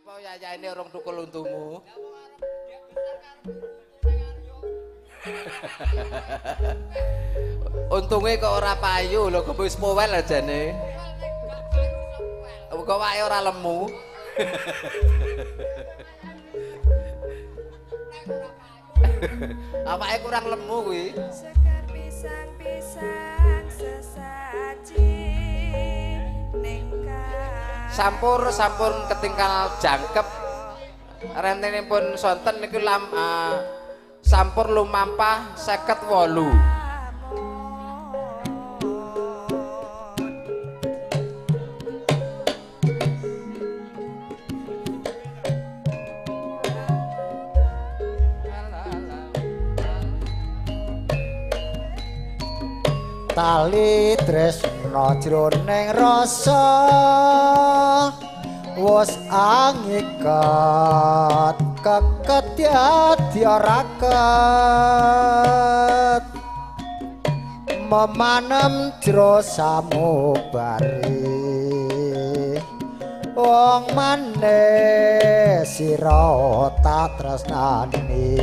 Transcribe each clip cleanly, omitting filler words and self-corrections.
Nyapa yayaine urung tukul untumu? Untunge kok ora payu lho, kok wis powel ajane. Kok wae ora lemu. Awake kurang lemu kuwi. Sekar pisang-pisang sesaji ning Sampur-sampun ketinggal jangkep. Rentenipun sonten niku sampur lumampah 58. Tali tresna jroning rasa wis angiket keket dadi raket memanem jro samubare wong manis sira tak tresnani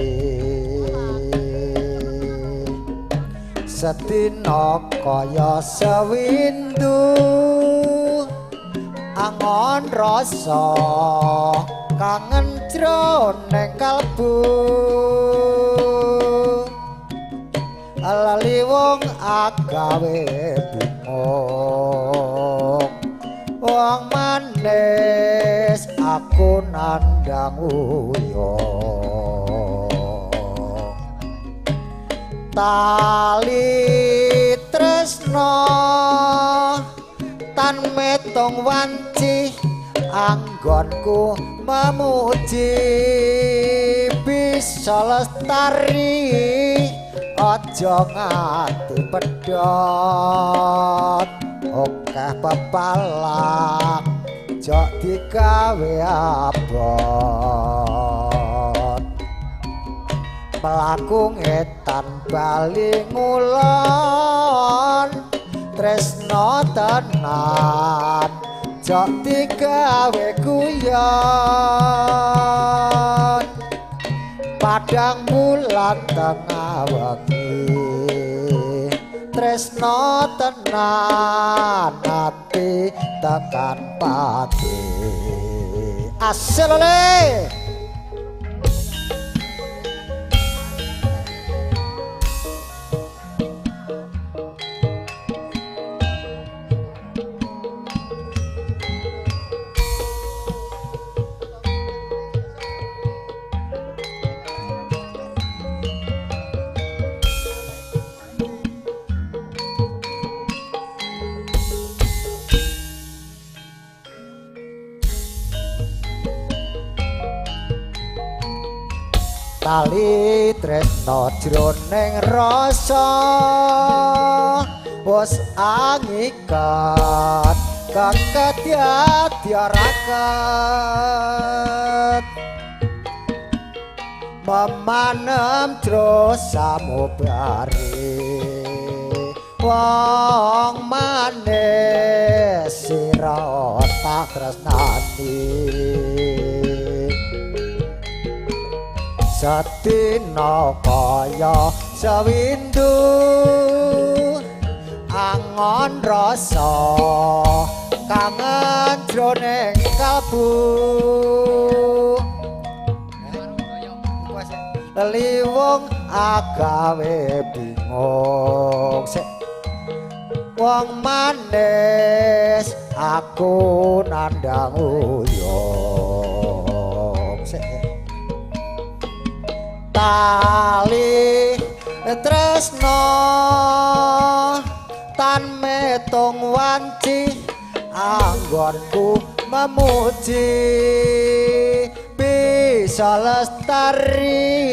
sedina kaya sewindu angon rasa kangen jroning kalbu lali wong agawe bingung wong manis aku nandhang uyung tali tresna tan metong wanci anggonku memuji bisa lestari aja nganti pedhot akeh pepalang jok digawe abot mlaku ngetan bali ngulon tresna tenan jok digawe guyon padang bulan tengah wengi tresna tenan ati tekan pati aselole. Tali tresna jroning rasa wis angiket keket dadi raket memanem jro samubare wong manis sira tak tresnani sedina kaya sewindu angon rasa kangen jroning kalbu liwung agawe bingung wong manis aku nandhang uyung tali tresna tan metung wanci anggonku memuji bisa lestari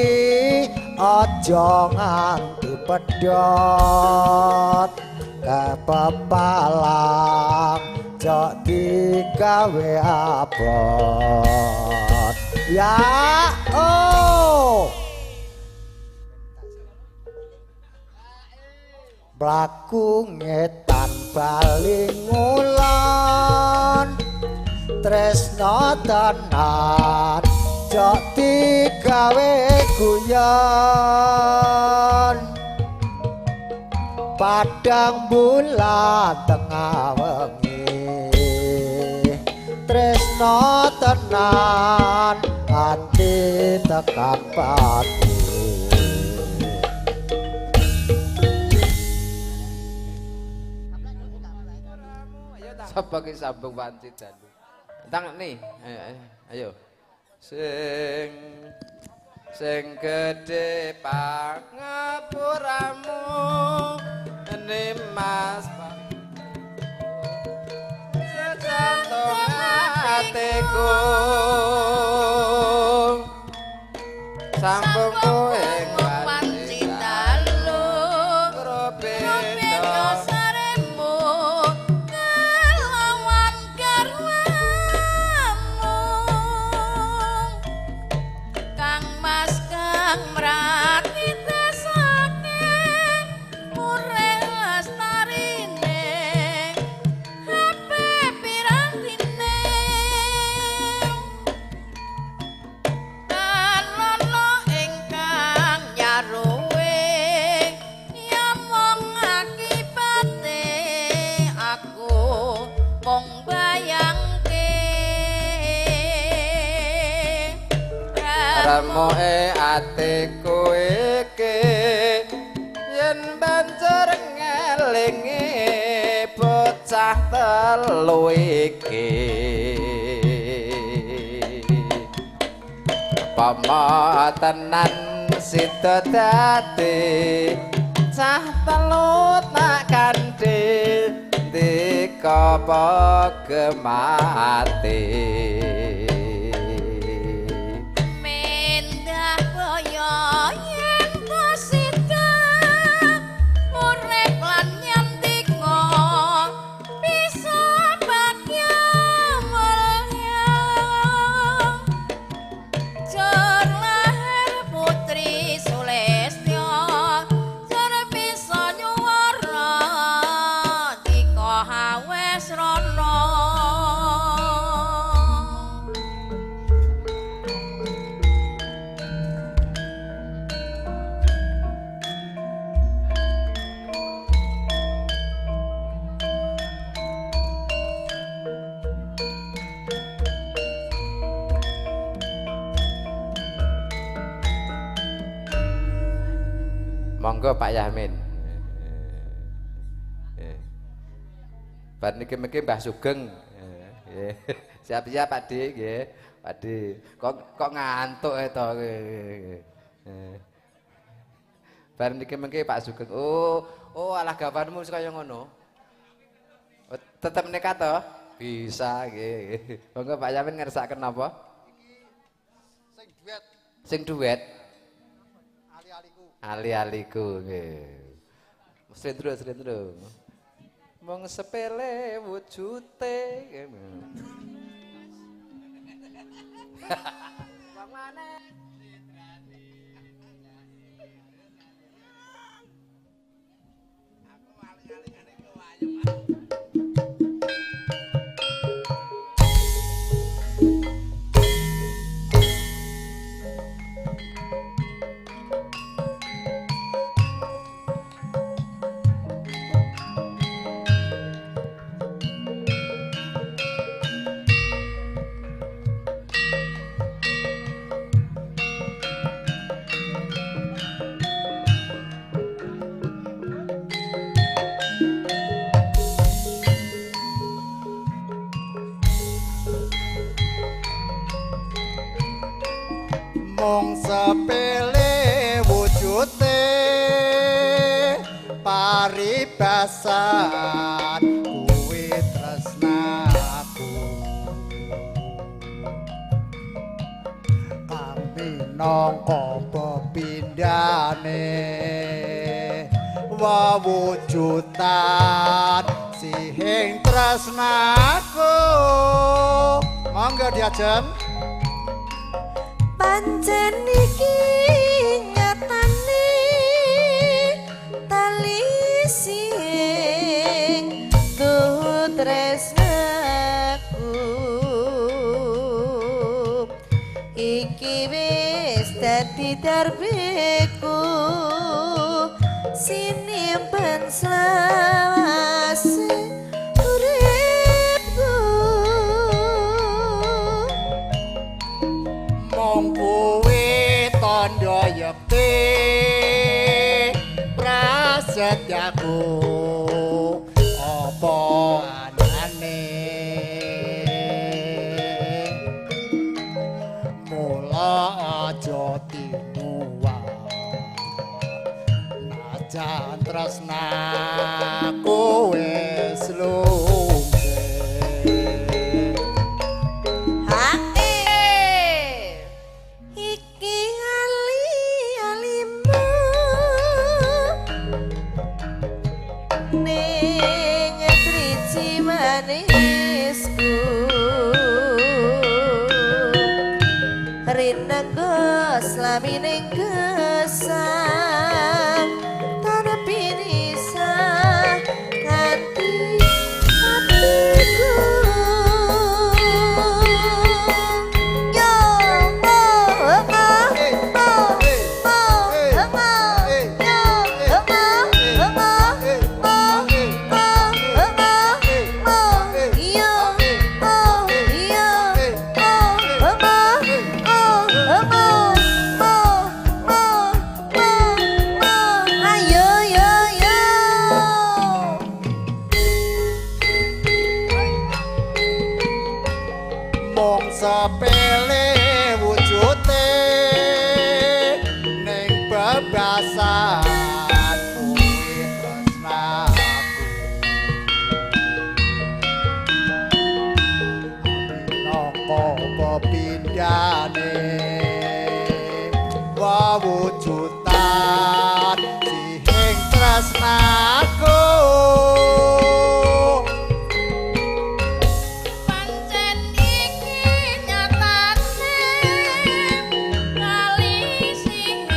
aja nganti pedhot kepepalang jok digawe abot ya oh mlaku ngetan bali ngulon Tresno tenan jok digawe guyon. Padang bulan tengah wengi tresno tenan nganti tekan pati. Sapa ki sambung wanci dalu. Tang nih, ayo, ayo, ayo. Sing sing gedhe pangapuramu Nimas sejantung atiku sampung kowe wanci dalu Robeda saremu kelawan garwamu Kang Mas Kang Mrati tesake mureh lestarine ape pirang dine Tanono ingkang nyaruwe ya mung akibate aku mung bayangke Remoke atiku iki yen banjur ngelingi bocah telu iki Pama tenan sida dadi cah telu tak kandhi ndika apa gemati. Mendah boyo yen sida urip lan nyandika bisa bagya mulya Jor lahir putri Sulistya jor bisa nyuwara dika hawes rana. Monggo Pak Yahmin. Bar niki mengki Mbah Sugeng. Siap-siap Pak D nggih. Pak D. Kok kok ngantuk e to. Bar niki mengki Pak Sugeng. Oh, oh alah gawanmu wis kaya ngono. Oh, tetep nekat to? Bisa nggih. Monggo Pak Yahmin ngersakaken napa? Sing duet Sing duet ali-aliku. Ali-aliku nggih. Slendro slendro. Mung sepele wujute. Wong maneh. Aku ali-alingane ku ayu. Mung sepele wujute paribasan kuwi tresnaku kang minangka pepindhane wewujudan sihing tresnaku. Monggo diajeng. Pancen iki nyatane tali sing tuhu tresnaku. Iki wis dadi darbeku sinimpen selawase uripku. Mung kuwi tandha yekti prasetyaku apa anane mula aja tinuwa najan tresnaku wis lungguh. Hae iki ali-alimu ning driji manisku rinenggo slamining gesang tanpa pinisah nganti atiku. Yo mo mo mo mo mo yo mo mo mo mo mo mo yo mo yo mo mo mo mo mo mo mo ayo yo yo. Mung sepele wujute ning bebasan kuwi tresnaku minangka pepindhane wewujudan sihing tresnaku. Pancen iki nyatane kali sihing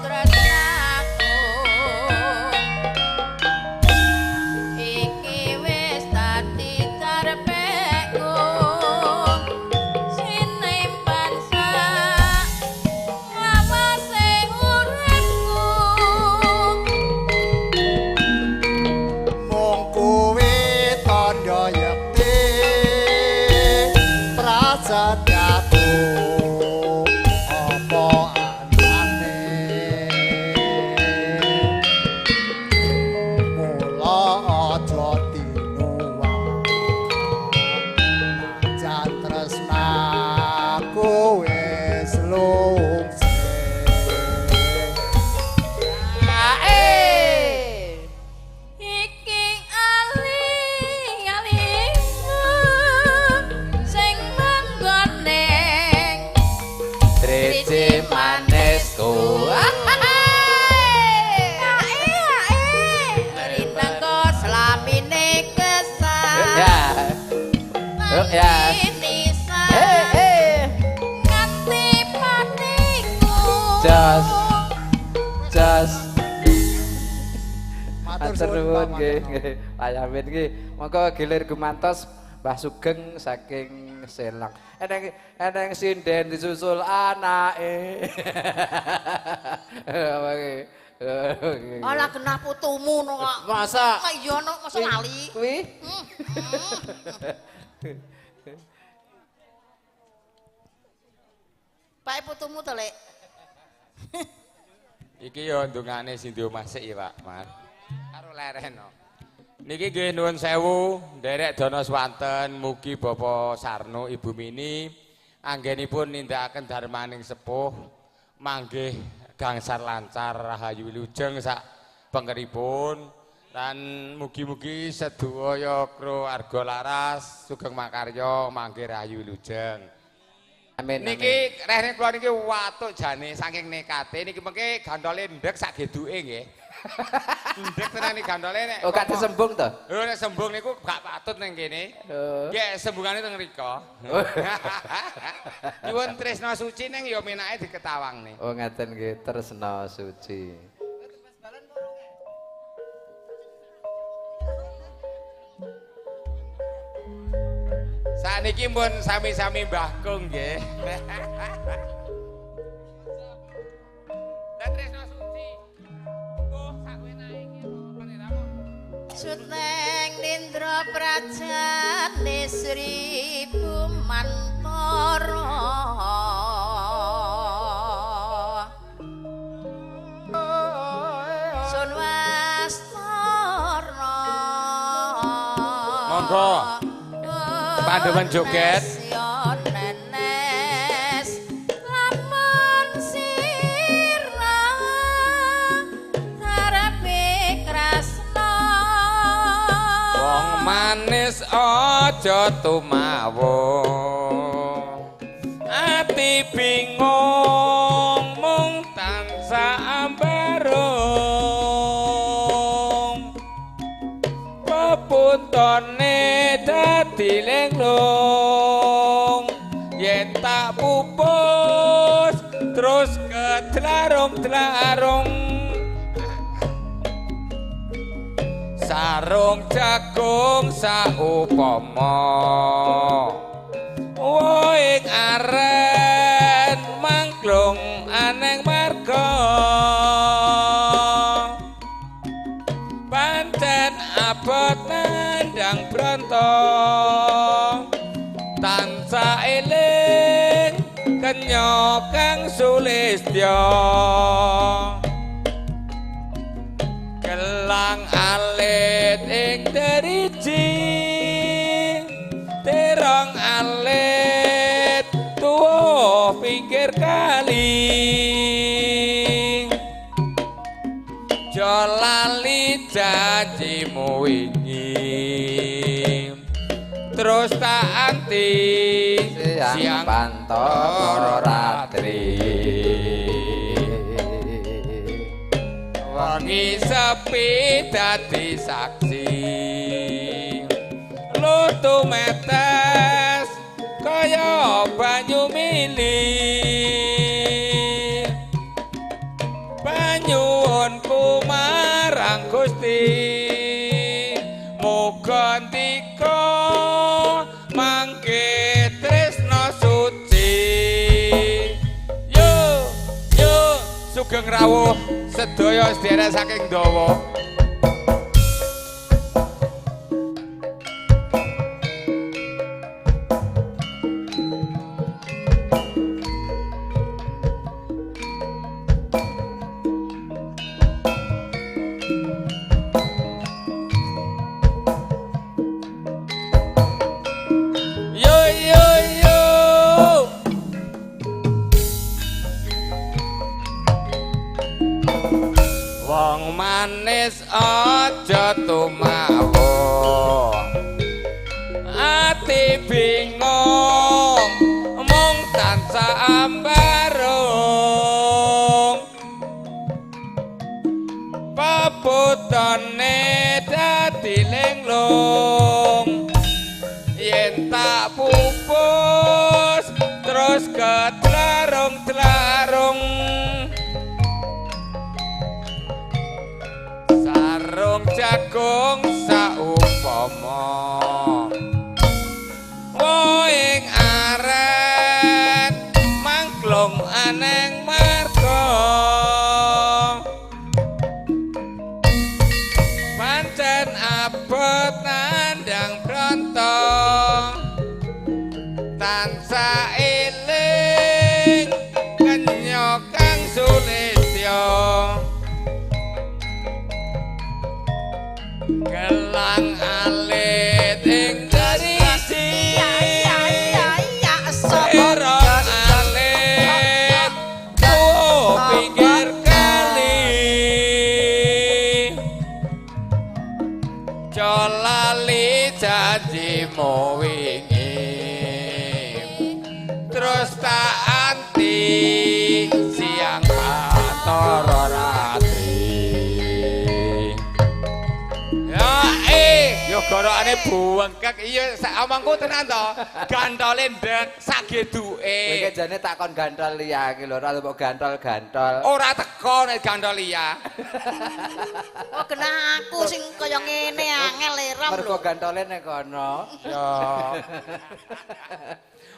tresnaku iki wis dadi darbeku sinimpan sak lawase uripku. Mung kuwi tandha yekti prasetyaku apa anane mula aja tinuwa najan tresnaku wis lungsih. Iki ali-alimu sing manggon ning Driji manisku. Rinenggo slamine gesang Ya. Oh, ya. Pinisah Eh eh. nganti patiku. Jos. Jos. Matur Matur suwun nuwun Pak nggih Martono. nggih. Pak Yamin nggih. Monggo gilir gumantos Mbah Sugeng saking Selang. Eneng eneng sinden disusul anake. Apa iki? Alah genah putumu no kok. Masa Kok iya no masa lali. Kuwi Pak putumu to, Lek. Iki ya ndongane sing di omah sik ya, Pak Mar. Karo leren no. Niki nggih nuwun sewu, nderek dana swanten mugi Bapak Sarno Ibu Mini anggenipun nindakaken darmaning sepuh manggih gangsar lancar rahayu wilujeng sak pengkeripun lan mugi-mugi sedaya kruwarga laras sugeng makarya manggih rahayu wilujeng. Amin. Niki rehne kula niki watuk jane saking nekate niki mengke gantole ndek sak geduke nggih. Ndek tenan iki gantole nek. Oh, gak disembung to? Lho nek sembung niku gak patut ning kene. Oh. Nggih sembungane teng mriko. Nyuwun tresna suci ning ya menake diketawangne. Oh ngaten nggih, tresna suci. Sakniki pun sami-sami Mbah Kung nggih. Lah Tresno Suci. Oh, sakwena iki lho. Suteng Nindra Prajane Sri Bumantara. Sun Wastara. Monggo. Pandemen joget. Nenes lamun sirna karepe krasna. Wong manis aja tumawuh. Ati bingung mung tansah ambarung. Pepuntone dadi linglung. Yen tak pupus terus kedlarung-dlarung. Sarung jagung saupama woing aren mangklung aneng marga. Pancen abot nandhang bronto tansah eling kenya kang sulistya. Gelang alit ing deriji terong alit tuwa pinggir kali. Aja lali janjimu wingi terus tak anti siang pantoro ratri. Wengi sepi dadi saksi lutu metes kaya banyu mili. Panyuwunku marang Gusti muga ndika mangke tresna suci. Yo yo sugeng rawuh sedaya sedherek saking dawa. Yo yo yo. Wong manis aja tumawuh. Ati bingung mung tansah ambarung. Peputone dadi linglung. Yen tak pupus terus kedlarung-dlarung. Sarung jagung saupama woing aren mangklung aneng marga. Pancen abot nandhang bronto tansah eling kenya kang sulistya. Gelang alit ing derisi terong alit tuwa pinggir kali. Aja lali janjimu wingi terus tak anti siang pantoro ratri. Ya yo gorokane Buwengkek iya omongku tenan to. Gantole ndek sageduke. Kowe iki jane takon gantol liya iki lho, ora mbok gantol-gantol. Ora teko nek gantol liya. Oh kena aku sing kaya ngene angel leram lho. Mergo gantole nek kono. Ya.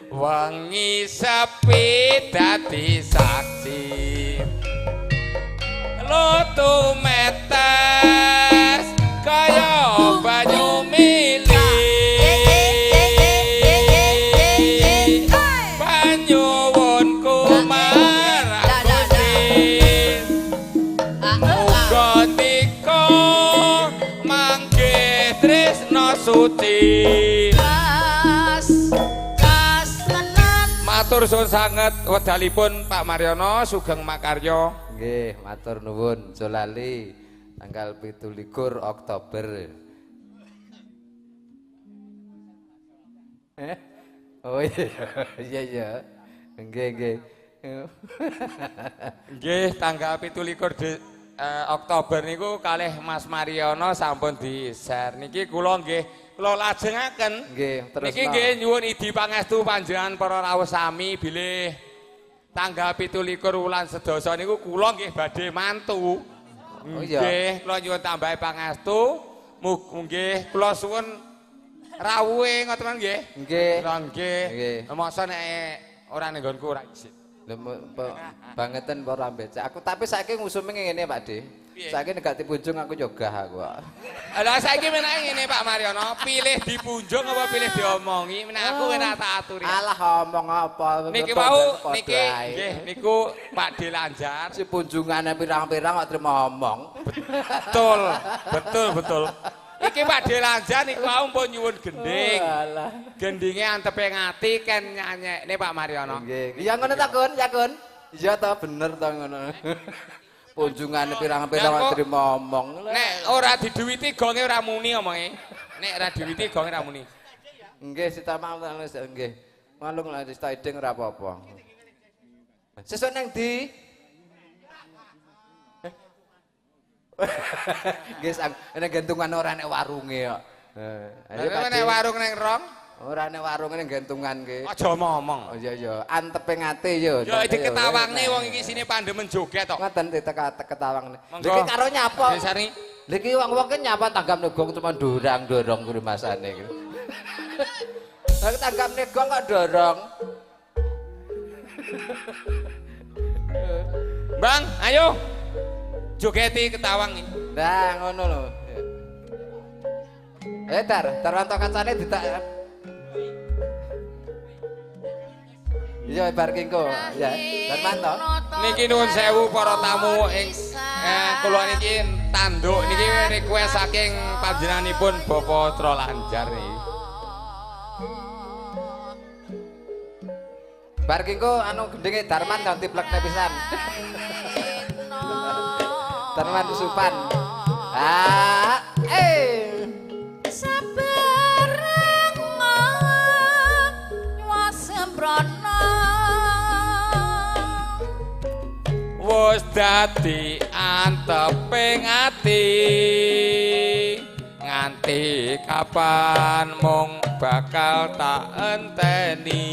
Wengi sepi dadi saksi. Lutu metes kaya banyu mili. Panyuwunku marang Gusti. Muga tika mangke tresna suci. Matur suwun sanget wedalipun Pak Mariono sugeng makarya. Nggih, matur nuwun. Aja lali tanggal 27 Oktober. Oh iya, iya iya. Nggih, nggih. Nggih, tanggal 27 Oktober niku kalih Mas Mariono sampun di-share. Niki kula nggih kula lajengaken. Nggih, terus. Niki nggih nyuwun idi pangestu panjenengan para rawuh sami bilih tanggal 27 wulan sedasa niku kula nggih badhe mantu. Oh iya. Nggih, kula nyuwun tambahi pangestu. Nggih, kula suwun rawuhe ngoten nggih. Nggih. Kula nggih. Mosok nek ora ning nggonku ora isin. Lho bangeten para becak. Aku tapi saiki ngusume ngene Pak De. Saiki nek gak dipunjung aku yo gah aku. Lah saiki menake ngene Pak Mariono, pilih dipunjung apa pilih diomongi, menak aku enak tak aturi. Alah omong apa. Niki wau niki nggih niku Pak De Lanjar. Si punjungane pirang-pirang kok trimo omong. Betul, betul, betul. Iki Pak De Lanjar niku wau pun nyuwun gending. Gendinge antepe ngati ken nyanyekne Pak Mariono. Nggih. Ya ngono ta Kun, ya Kun. Iya ta bener ta ngono. Punjungane pirang-pirang kok trimo omong. Nek ora diduwiti gonge ora muni omonge. Nek ora diduwiti gonge ora muni. Nggih, sitama nggih. Malung lah sita iding ora apa-apa. Sesuk nang ndi? Nggih, nek gantungan ora nek warunge kok. Ayo nek warung ning rong. Ora nek warunge ning gantungan ki. Aja ngomong. Oh iya iya, antepe ngati yo. Yo diketawangne wong iki sine pandemen joget tok. Ngoten diketawangne. Lha iki karo nyapa? Lha iki wong-wong ki nyapa tanggapne gong cuma dorang-dorong kuwi masane iki. Lah tanggapne gong kok dorong. Bang, ayo. Jogeti ketawang iki. Nah, ngono lho. Dar, Darwanto kancane ditak. Iya, bar kingko. Ya, Darwanto. Niki nuwun sewu para tamu ing kula niki tanduk niki request saking panjenenganipun Bapak Tro Lanjar niki. Bar kingko anu gendinge Darman ndang diplekne pisan. Darman Supan. Ah, sabareng nyuwasembrono wis dadi anteping ati nganti kapan mung bakal tak enteni.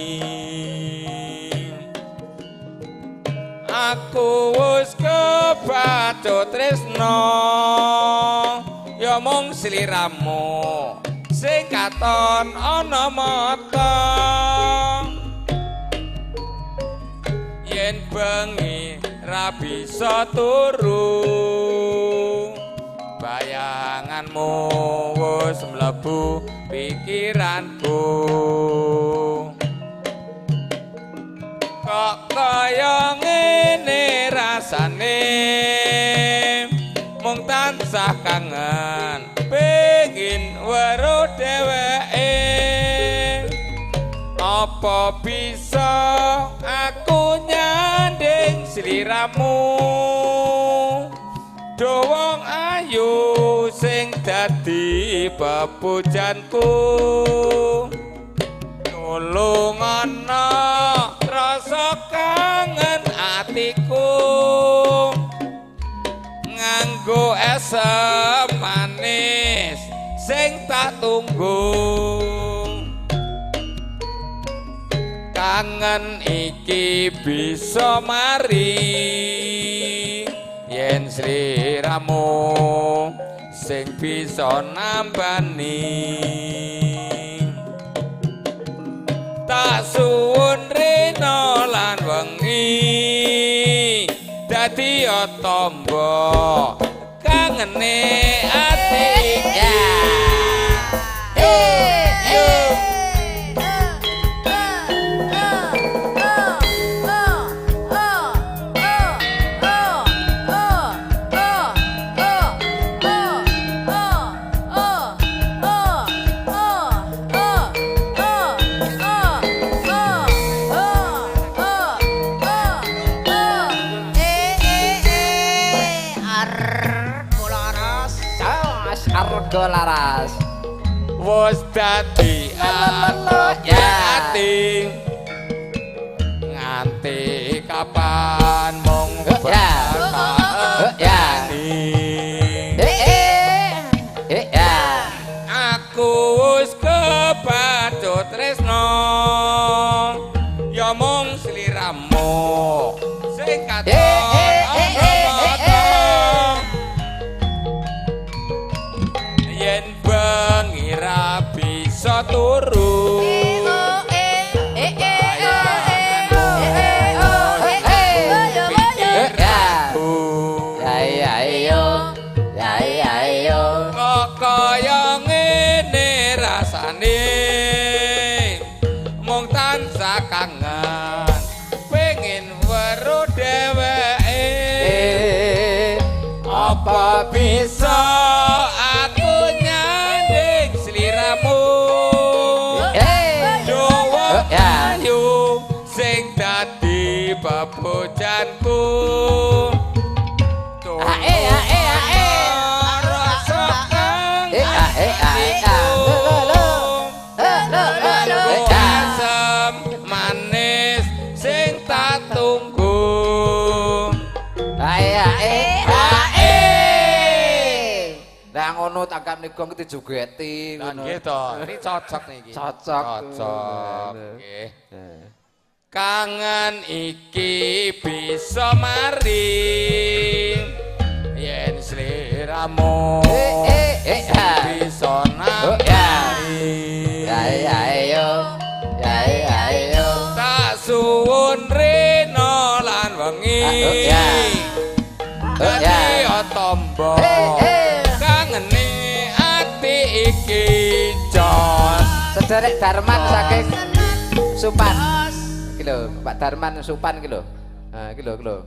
Aku wis kebacut tresno ya mung sliramu sing katon ana mata yen bengi ra bisa turu bayanganmu wis mlebu pikiranku. Kok kaya ngene rasane mung tansah kangen pengin weruh dheweke. Apa bisa aku nyanding sliramu do wong ayu sing dadi pepujanku. Tulung ana rasa kangen atiku nganggo esem manis sing tak tunggu. Kangen iki bisa mari yen sliramu sing bisa nambani. Tak suwun rena lan wengi dadi tombo kangene ati iki. Argo Laras. Wis dadi ati nganti kapan mung aku wis kebacut tresno ya mung sliramu sing katon. Yen bengi ra bisa turu kok kaya ngene rasane mung tansah kangen pengin weruh dheweke. Apa bisa aku nyanding sliramu Jawa ayu sing dadi bebojanku. Asem manis sing tak tunggu. Lah ngono tangkapne gong dijogeti ngono. Nggih to, ini cocok niki. Cocok. Cocok. Nggih. Kangen iki bisa mari yen sliramu bisa nambani. Tak suwun rena lan wengi dadi tombo kangene ati iki jos. Sederek Darman saking Supan. Iki lho, Pak Darman Supan iki lho. Ha iki lho, iki lho.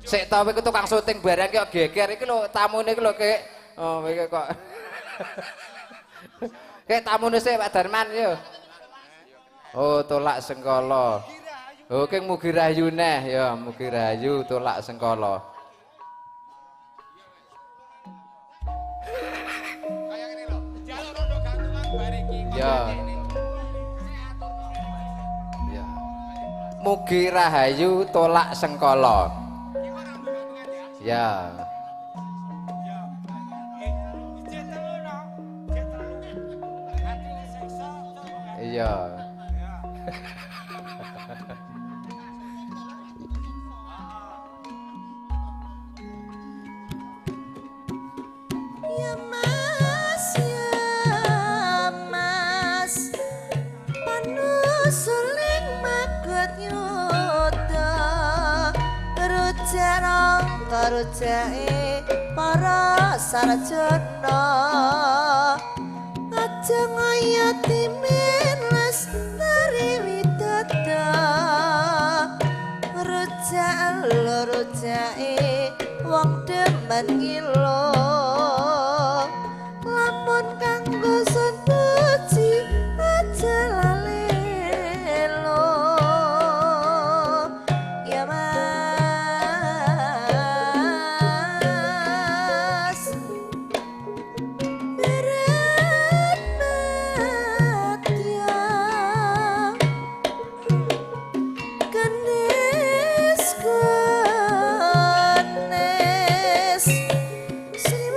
Sik to kowe tukang syuting barang ki kok geger iki lho tamune iki lho kek. Oh iki kok. Kek tamune sik Pak Darman yo. Oh tolak sengkala. Oh keng mugi rahayu neh ya, mugi rahayu tolak sengkala. Kaya ngene lho, jaluk rondo gantungan bar iki. Ya. Ya. Mugi rahayu tolak sengkala. Ya. Iya. Ya mas, ya mas, panusuling magot yuda, rujak rongko rujake para sarjana, aja ngayati miles tari widada, rujak lho rujake wong demen ngilo. Lamun kanggo senuji aja lalelo. Ya mas, beret madya kenis kenes. Sri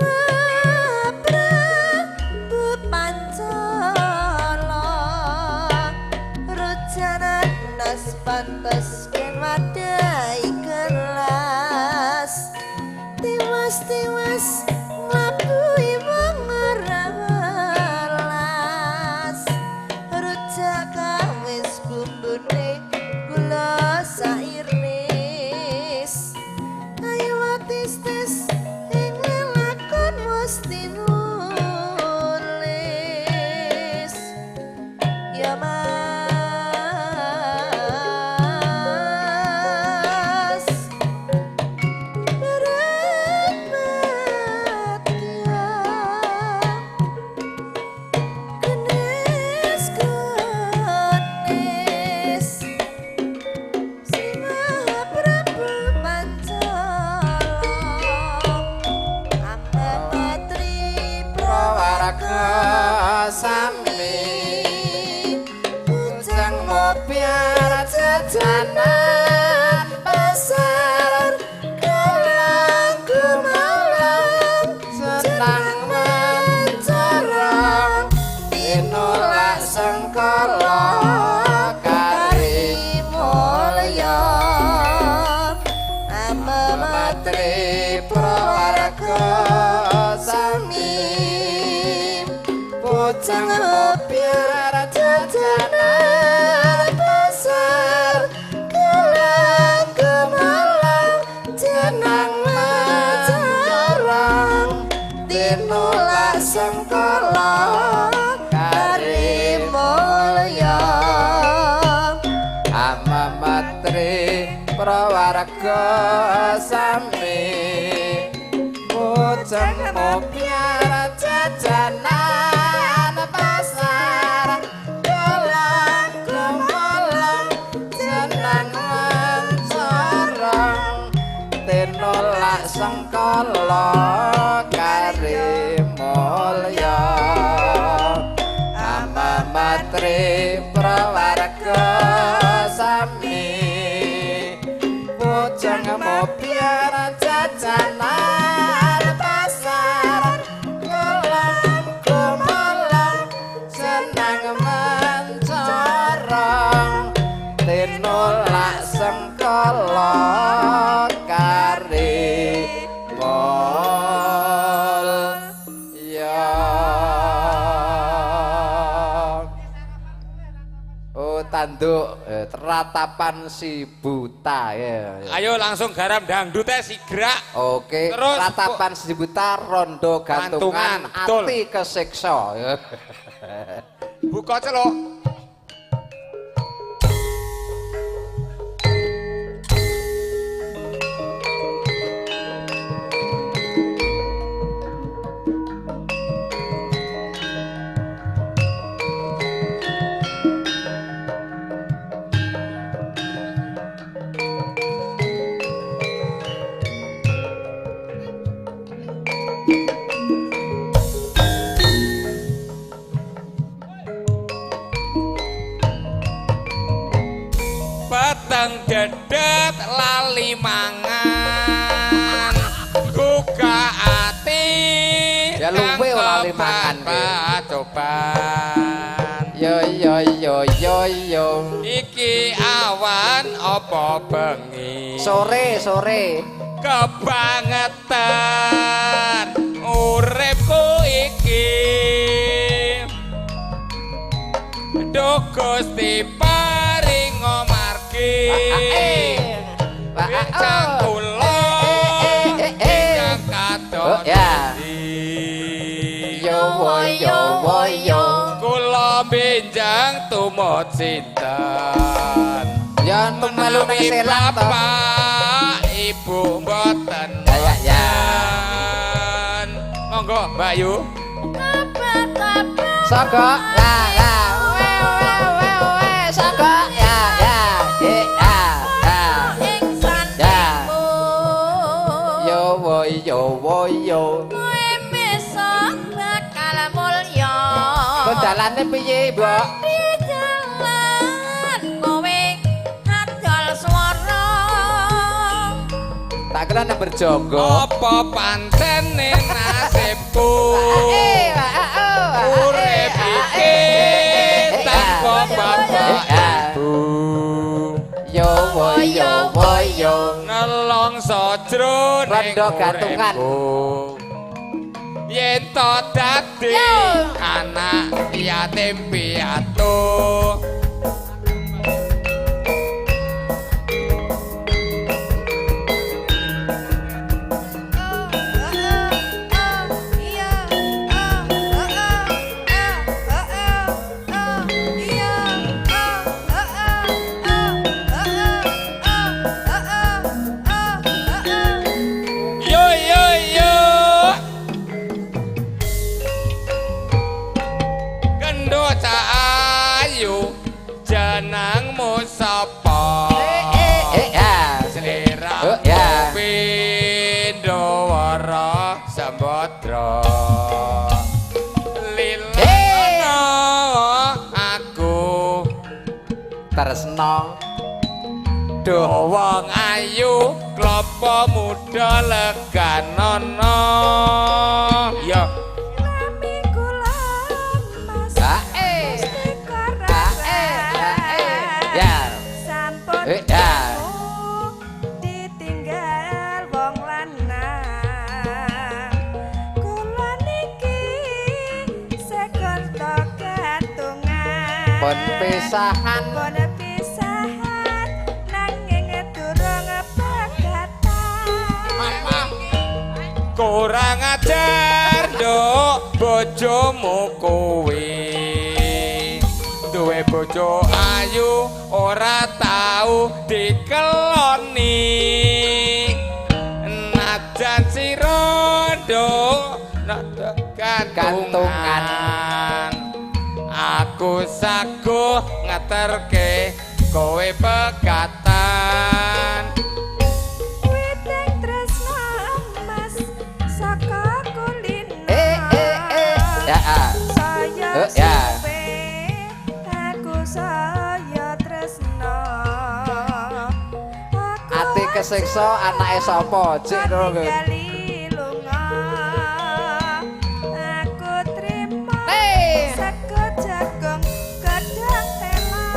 Pantes ken wadai kelas. Tiwas-tiwas nglabuhi wong ora welas. Rujak kawis bumbune gula sairis. Ayo atis-tis ing lelakon wis tinulis. Ya Mas, berat madya kenes kenes si Maha Prabu Pancala Amatri Prawarga sami Bujang mobiar jajanan pasar Galang gumalang senang mencorong tinulak sengkala kari Mulya Matri prawarga sami Bujang mobiar jajanan pasar Galang gumalang jenang mencorong tinulak sengkala kari Mulya Ama matri prawarga sami Bujang mobiar jajanan pasar Galang gumalang jenang mencorong tinulak sengkala kari mulya Ama matri prawarga sami Bujang mobiar jajanan pasar Galang gumalang senang mencorong tinulak sengkala kari mulya. Oh tanduk ratapan si buta ya. Ayo langsung garam dangdut sigrak. Oke, Terus, ratapan si buta rondo gantungan Gantungan, betul. ati kesiksa. Ya. Buka celuk. Peteng dedet lali mangan buka ati Ya luwe lali mangan ki. Cobaan Yo yo yo yo yo. Iki awan apa bengi Sore sore. Kebangetan uripku iki. Duh Gusti paringa margi. Bincang kula ingkang katon Oh, ya. Yo wo yo wo yo. Kula benjang tumut sinten. Ya melu nang selak to. Bapak Ibu mboten. Ya ya ya. Monggo Mbak Yu. Soko la la. We we we we soko ya ya ye ya ya. Ya. Yo wo yo wo yo. Kowe besok bakal mulya. Kok dalane piye, Mbok? Di jalan kowe adol swara. Tak kira nek berjonggo. Apa pancene nasibku? Urip iki tanpa bapak ibu. Yo wo yo wo yo. Nelongso jroning Rondo gantungan. uripku. Yen to dadi anak yatim piatu. Yo yo yo. Gendho cah ayu jenengmu sapa? Eh ya. Sliramu Oh, ya. pindho wara sembadra. Eh. Lilana aku Tresno. Duh. wong ayu klopo muda leganono. Yo. Ah eh. Ah eh. Ah eh. Ya. Sampun Eh, ya. ditinggal wong lanang. Kula niki sekol to gantungan. Pun pisahan. Pun pisahan nanging durung pegatan. Kurang ajar nduk bojomu kuwi. Duwe bojo ayu ora tau dikeloni. Najan sira nduk Gantungan. gantungan. Aku saguh ngeterke kowe pegatan. Witing tresno emas saka kulino. Eh eh eh. Ya. Ah. Saya Eh, ya. suwe aku saya tresno. Aku Ati kesiksa anake sapa? Cik ngono kuwi. tinggali lunga. Aku trimo Eh. sego jagung gedang tela.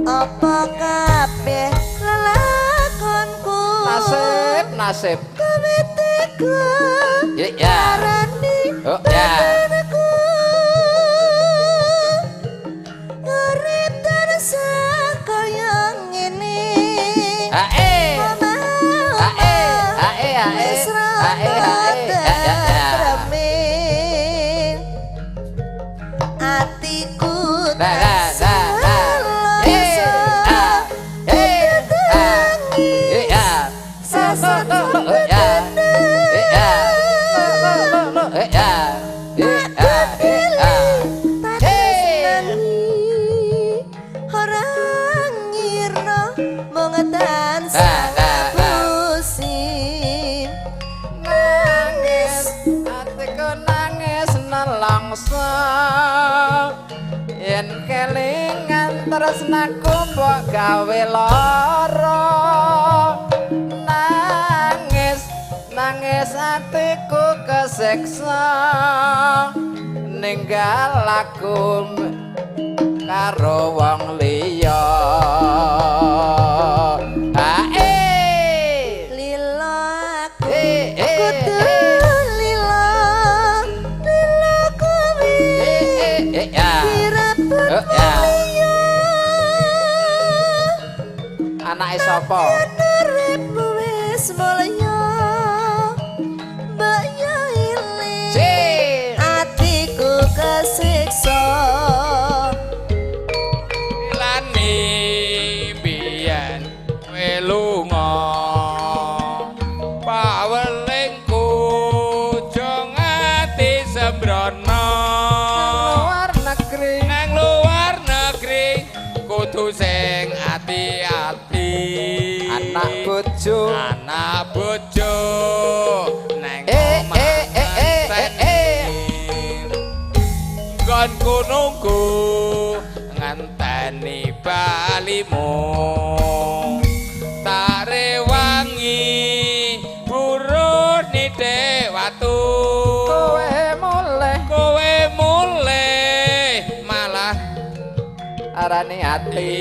Apa kabeh lelakonku Nasib, nasib. Kowe tega Ya, ya. arani Oh, ya. badanku. Urip tansah kaya ngene. Ah eh. Ah eh. Ah eh ah eh. Ah eh ah eh. Ya ya ya. Atiku Nah, nah, nah, nah. Eh, ah, eh, ah, eh, ah. Eh, ah. Eh, ah. Eh, ah. Eh, ah, eh, ah. Eh. Ora ngira mung tansah Nah, nah, nah. ngapusi. Nangis, atiku nangis nelongso. Yen kelingan tresnaku mbok gawe lara. Nangis, nangis atiku kesiksa. Ninggal aku karo wong liya. Ah eh. Lilo aku Eh, eh, kudu eh. lilo lilo kuwi Eh eh eh ya. direbut Oh, ya. wong liya. Anake sapa? Uripmu wis mulya mbok yo iling Sik. atiku kesiksa. Lani biyen kowe lunga pawelingku aja ngati sembrono Luar negeri. nang luar negeri kudu sing ati-ati. Anak bojo. Anak bojo neng Eh, omah eh, eh, eh, eh, eh. Nggonku nunggu ngenteni balimu. Tak rewangi buruh nithik watu. Kowe mulih Kowe mulih malah arane ati.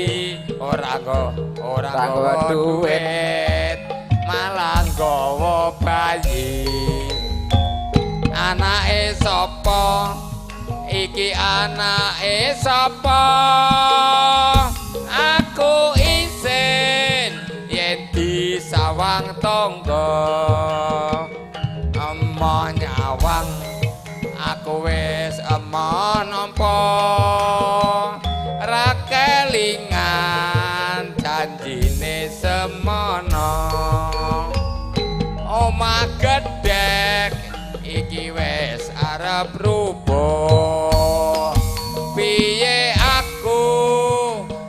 Ora nggo ora Ora nggawa nggawa duit. duit malah nggawa bayi. Anake sapa iki, anake sapa? Aku isin yen disawang tangga. Emoh nyawang aku wis emoh nampa, ra kelingan janjine semono. Omah gedhek iki wis arep rubuh, piye aku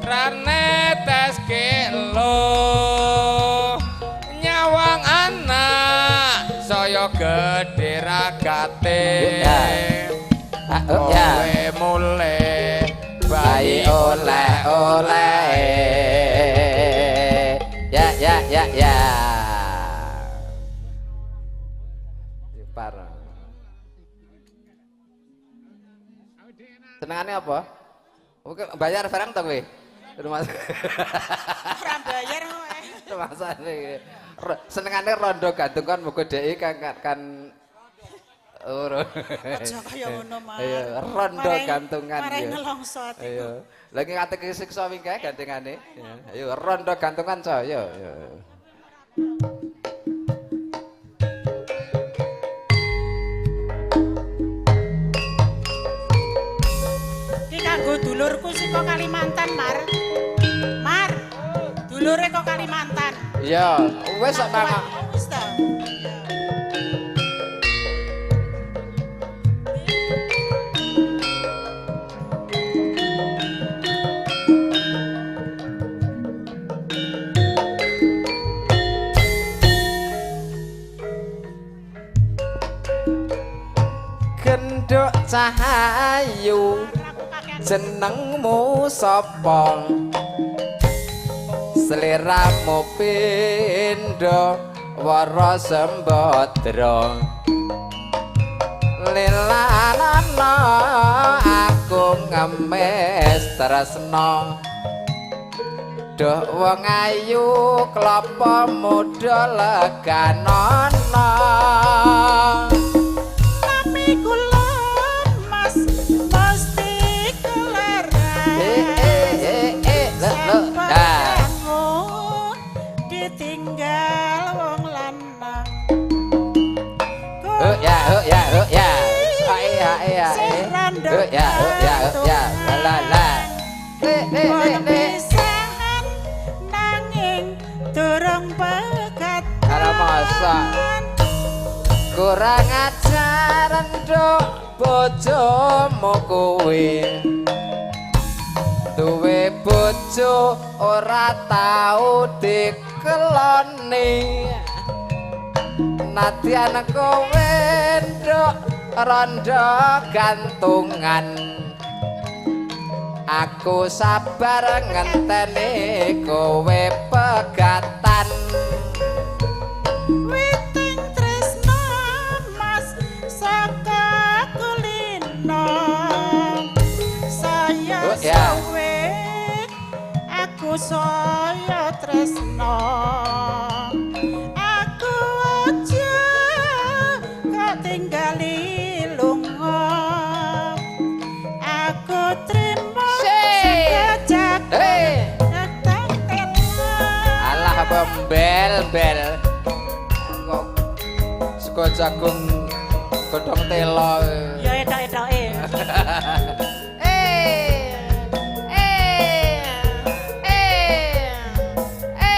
ra neteske lo. Nyawang anak saya gedhe ragate. Ya. Ah, oh, ya. Kowe mulih Bayi oleh oleh. Ya ya ya ya. Par. Senengane apa? Oke, bayar barang to kowe? Rumah Ora bayar kowe. Rumasane. Senengane rondo gantung kan muga dhek kan kan ora. Aja kaya ngono, Mas. Iya, rondo gantungan Marai ya. nelongso atiku. Ayo. Lagi kate kesiksa wingi kae gandengane. Ayo rondo gantungan co, ayo. Ayo. Iki kanggo dulurku sing kok Kalimantan, Mar. Mar. Dulure kok Kalimantan. Iya, wis kok Mang. Oh, wis ta. Iya. Genduk cahayu Aku kakean jenengmu sapa? Sliramu pindha wara sembadra. Lilanana aku ngemis tresna. Duh wong ayu klapa muda leganono. Tapi kula Mas mesti keleran. Eh eh eh eh lho lho dah. Sepedhamu ditinggal wong lanang. Oh ya oh ya oh ya. Ha eh ha eh ha eh. Oh ya oh ya oh ya. La la la. Le le le le. Pisahan nanging durung pegatan. Ora masa. Kurang ajar nduk bojomu kuwi. Duwe bojo ora tau dikeloni. Nadyan kowe nduk rondo gantungan. Aku sabar ngenteni kowe pegatan. Witing tresno Mas saka kulino. Saya Oh, ya. suwe aku saya tresno. Aku aja kok tinggali lunga. Aku trimo Sik. sing Hei. Alah bembel bel. Kok sego jagung godhong telo. Ya etok-etoke. Eh. Eh. Eh.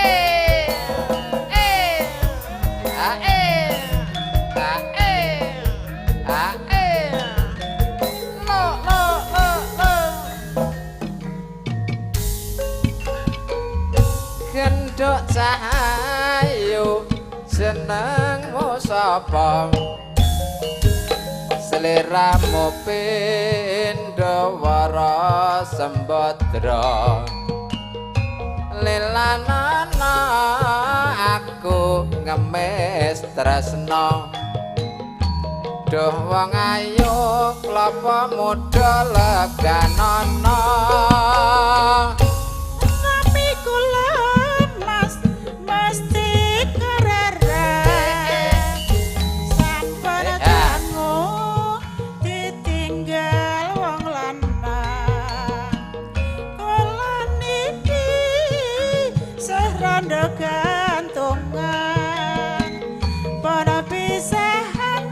Eh. Eh. Ah eh. Ah eh. Ah eh. Lo lo lo lo. Genduk cahayu Jenengmu sapa? Seliramu pindhawara sembadra. Lelanana aku ngemis tresna. Duh wong ayu klapa muda leganana. Tapi kula mas mesti kererek. Sampun dangu ditinggal wong lanang. Kula niki sih rondo gantungan. Para pisahan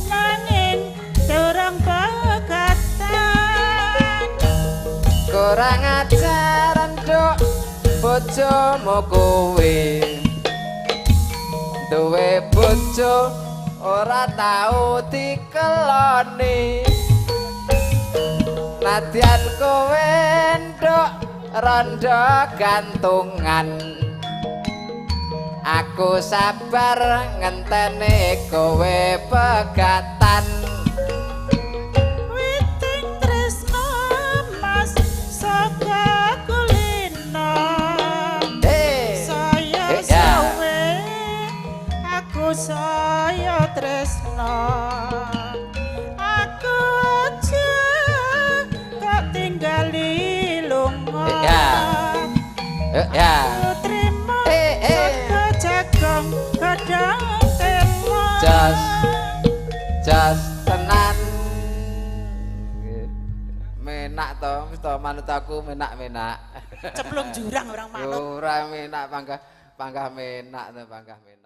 nanging durung pegatan. Kurang ajar nduk bojomu kuwi. Duwe bojo ora tau dikeloni. Nadyan kowe nduk rondo gantungan. Aku sabar ngenteni kowe pegatan. Witing tresno mas saka kulino. Eh. Saya Eh, ya. suwe aku saya tresno. Aku aja kok tinggali lunga. Eh, ya. Eh, ya. Aku trimo Eh, eh. saka jagung godhong telo. Jos. Jos tenan. Menak to, wis to manut aku menak-menak. Ceplung jurang orang manut. Ora menak panggah panggah menak to panggah menak.